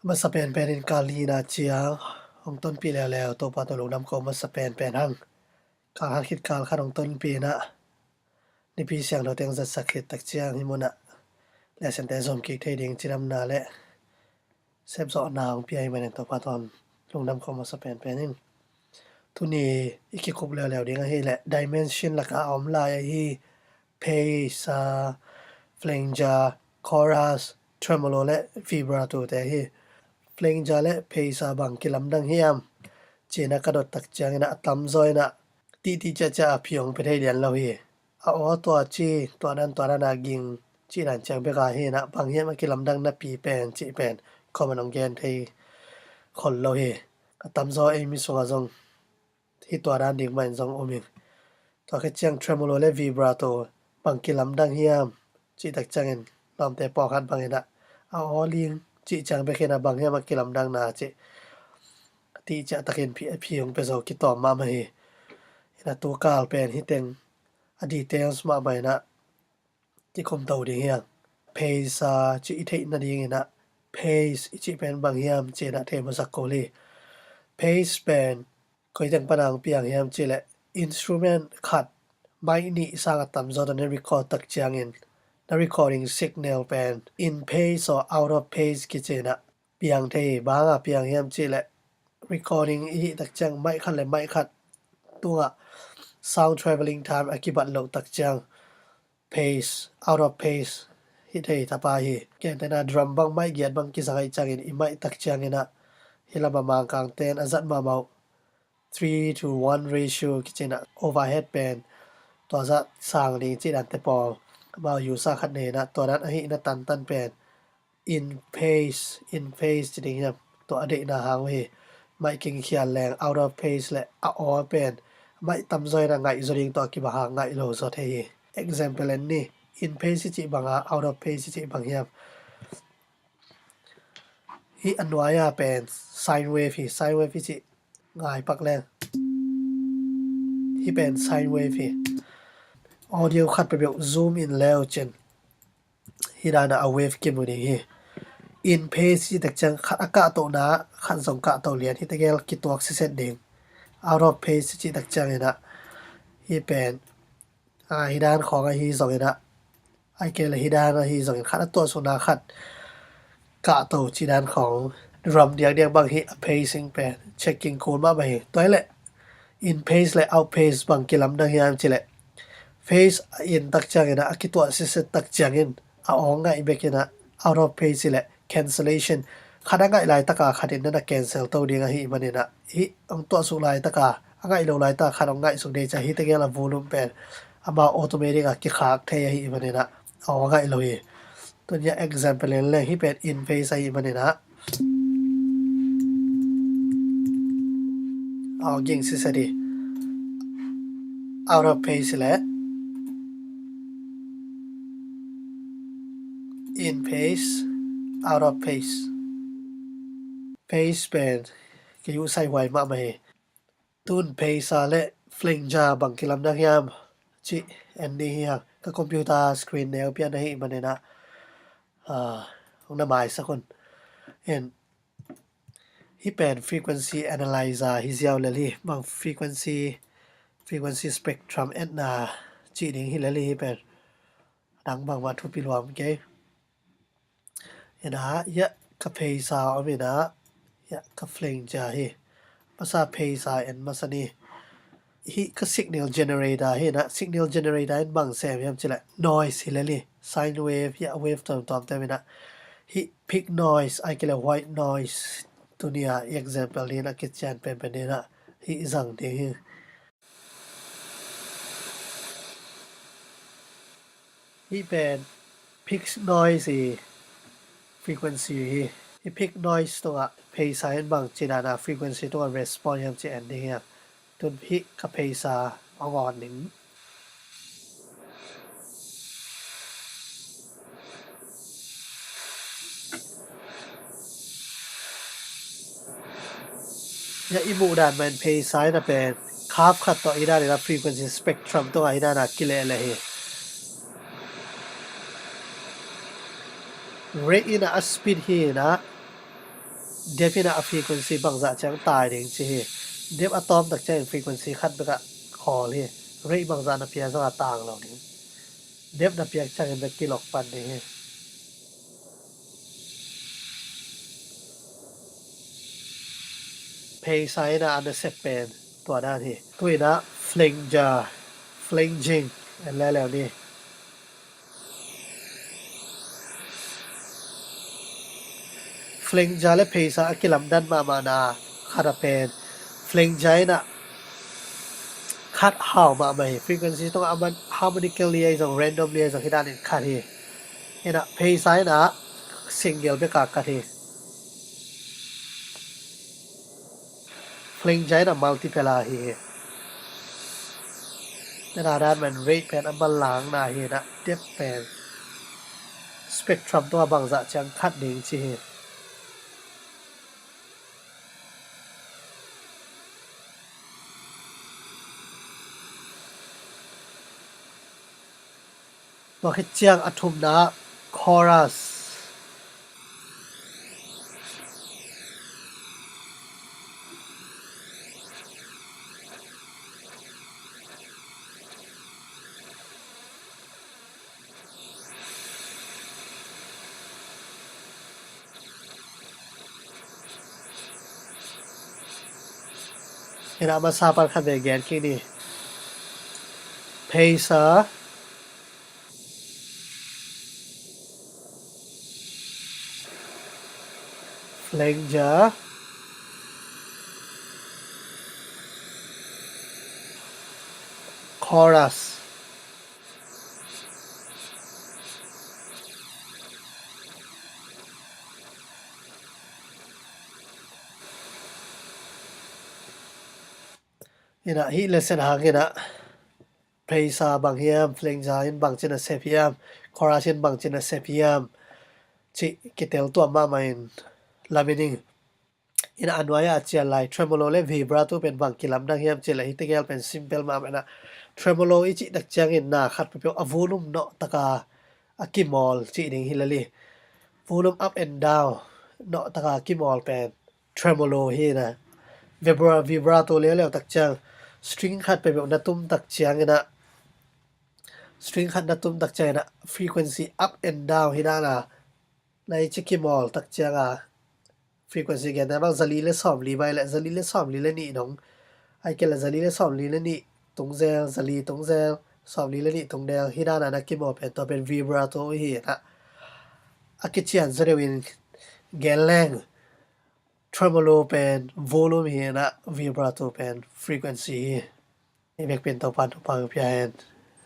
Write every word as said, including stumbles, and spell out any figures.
Masa penpen in kal nihna ciang hong tonpih leuleu, Topa tawh lungdam ko masa penpen hang. Kal khat khit kal khat hong tonpih in ah, Nipi Siangtho teng zatsak khit tak ciang hih munah lehsente zom kik thei ding cidamna le sepzawhna hong pia hi manin Topa tawh lungdam ko masa penpen in. Tuni i kikup leuleu ding ahih leh dimension lakah a om lai ahi bass, flanger, chorus, tremolo le vibrato te hi. Flanger le bass bang kilamdang hiam ci-in ah ka dot tak ciangin ah a tamzaw in ah titi ciahciah a phi hong pia thei lian lo hi. A aw tua ci, tua dan tua dan a ging cih dan ciang bek ahi in ah bang hiam a kilamdang napi pen cih pen khuaman hong gen thei khol lo hi. A tamzaw ei mi sungah zong hih tua dan ding mah in zong um ing. Tua khit ciang tremolo le vibrato bang kilamdang hiam cih tak ciangin lawmte pawlkhat bangin ah a aw ling cih ciang bek in ah bang hiam a kilamdangna cih a titi ciahtakin phi, phi hong pia zo kitawm mahmah hi. In ah tu kal pen hih teng a details mahmah in ah kikum to ding hi hang. Bass cih i theih nadingin ah bass i cih pen bang hiam ci-in ah thei masak kul hi. Bass pen koi teng pan a hong piang hiam cih leh instrument khat mic nih sang a tamzaw tawh na record tak ciangin na recording signal pen in phase or out of phase kici in ah piang thei hi. Bang hang a piang hiam cih leh recording i hih tak ciang mic khat le mic khat tungah sound travelling time a kibat loh tak ciang phase, out of phase hi thei tapa hi. Gentehna drum bang mic giat bang kizang ahih ciangin i mic tak ciangin ah hih lamah Mangkangte in a zat mahmah uh three to one ratio kici in ah overhead pen tua zah sang ding cih dante pawl amau use a khat nei in ah tua dan ahih na tantan pen in phase, in phase ci ding hiam, tua a deihna hang uh hi. Mic kingkhial leng out of phase le a aw pen mic tamzaw in a ngaih zaw ding tawh a kibang hang ngaih lo zaw thei hi. Example en ni, in phase i cih bang a, out of phase i cih bang hiam. Hih a nuai-a pen sine wave hi, sine wave i cih ngai pak leng. Hih pen sine wave hi. Audio khat peuhpeuh zoom in leu cin hih dan a wave kimu ding hi. In phase i cih tak ciang khat a kahtohna khat zong kahtoh lian hi tegel kituak siset ding. Out of phase i cih tak ciangin ah hih pen, a, hih dan khawng ahi zongin ah, ahih kei leh hih dan ahi zongin khat a tuahsukna khat kahto cih dan khawng drum diakdiak bang hi. A phasing pen checking kul mahmah hi. Tua hi leh in phase le out phase bang kilamdang hiam cih leh phase a in tak ciangin ah a kituah siset tak ciangin a aw ngaih bek in ah out of phase hi leh cancellation. Khat a ngaih laitaka khat in na na cancel to ding ahih manin ah hih hong tuahsuk laitaka a ngaih lo laitaka khat hong ngaihsuk ding ciang hih tegel a volume pen amau automatic a kikhak thei ahih manin ah a aw ngaih lo hi. Tun hih a example en leng hih pen in phase ahih manin ah a aw ging siset hi. Out of phase hi leh in phase, out of phase. Phase pen ka yuh saihuai mahmah hi. Tun bass le flanger bang kilamdang hiam cih en ding hi hang. Ka computer screen neu pian ahih manin ah, ah, hong na maisak un. En, hih pen frequency analyzer hi ziau lel hi. Bang frequency, frequency spectrum etna cih ding hi lel hi hih pen. Dang bangmah thupi luam kei. En ah, hiah ka bass a om in ah, hiah ka flanger hi. Masa bass a en masa ni. Hih ka signal generator hi in ah, signal generator in bang sem hiam cih leh noise hi lel hi. Sine wave, hiah wave tuamtuam te om in ah. Hih pink noise, ahih kei leh white noise. Tuni a example ding in ah kician penpen ding in ah hih zang ding hi. Hih pen pink noise i frequency hi. Hih pink noise tungah bass in bang ci dan a frequency tungah respond hiam cih en ding hi hang. Tun hih ka bass a hong on ning. Hiah i muh dan mah in bass in a pen curve khat tawh hi dan in ah frequency spectrum tungah hi dan a kilehleh hi. Rate in ah a speed hi in ah Depth in ah a frequency bangzah ciang tai ding ci hi. Depth a tawm tak ciangin frequency khat bekah khawl hi. Rate bangzah na pia zongah tang lo ding. Depth na piak ciangin bek kilok pan ding hi. Phaser in ah a nasep pen tua dan hi. Tu in ah flanger, flanging en leleu ni. Flanger le phaser a kilamdan mahmahna khat a pen flanger in ah khat hau mahmah hi. Frequency tungah a man harmonically ahi zong randomly ahi zong hi danin khat hi. In ah phaser in ah single beka khat hi. Flanger in ah multiple ahi hi. Nana dan man rate pen a manlangna hi in ah depth pen spectrum tungah bangzah ciang khat ding ci hi. Tua khit ciang a thumna chorus. In ah masa pan khat vei gen kik ni. Phaser, flanger, chorus. In ah hih lesson hang in ah phaser bang hiam, flanger in bangci nasep hiam, chorus in bangci nasep hiam cih kitel tuam mahmah in lamen ing. In ah a nuai-ah a cian lai tremolo le vibrato pen bang kilamdang hiam cih leh hih tegel pen simple mahmah in ah tremolo i cih tak ciangin na khat peuhpeuh a volume nawh taka a kimawl cih ding hi lel hi. Volume up and down nawh taka a kimawl pen tremolo hi in ah vibra-, vibrato leuleu tak ciang string khat peuhpeuh na tum tak ciangin ah string khat na tum tak ciangin ah frequency up and down hi dan a na i ci kimawl tak cianga frequency gentehna bang zali le sawmli mai le zali le sawmli le nih dong, ai kei le zali le sawmli le nih tungzel, zali tungzel, sawmli le nih tungzel hi dan a na kimawl pen tua pen vibrato hi in ah a kician zaw deuh in gen leng tremolo pen volume hi in ah vibrato pen frequency hi. Hih bek pen Topa'n thupha hong pia hen.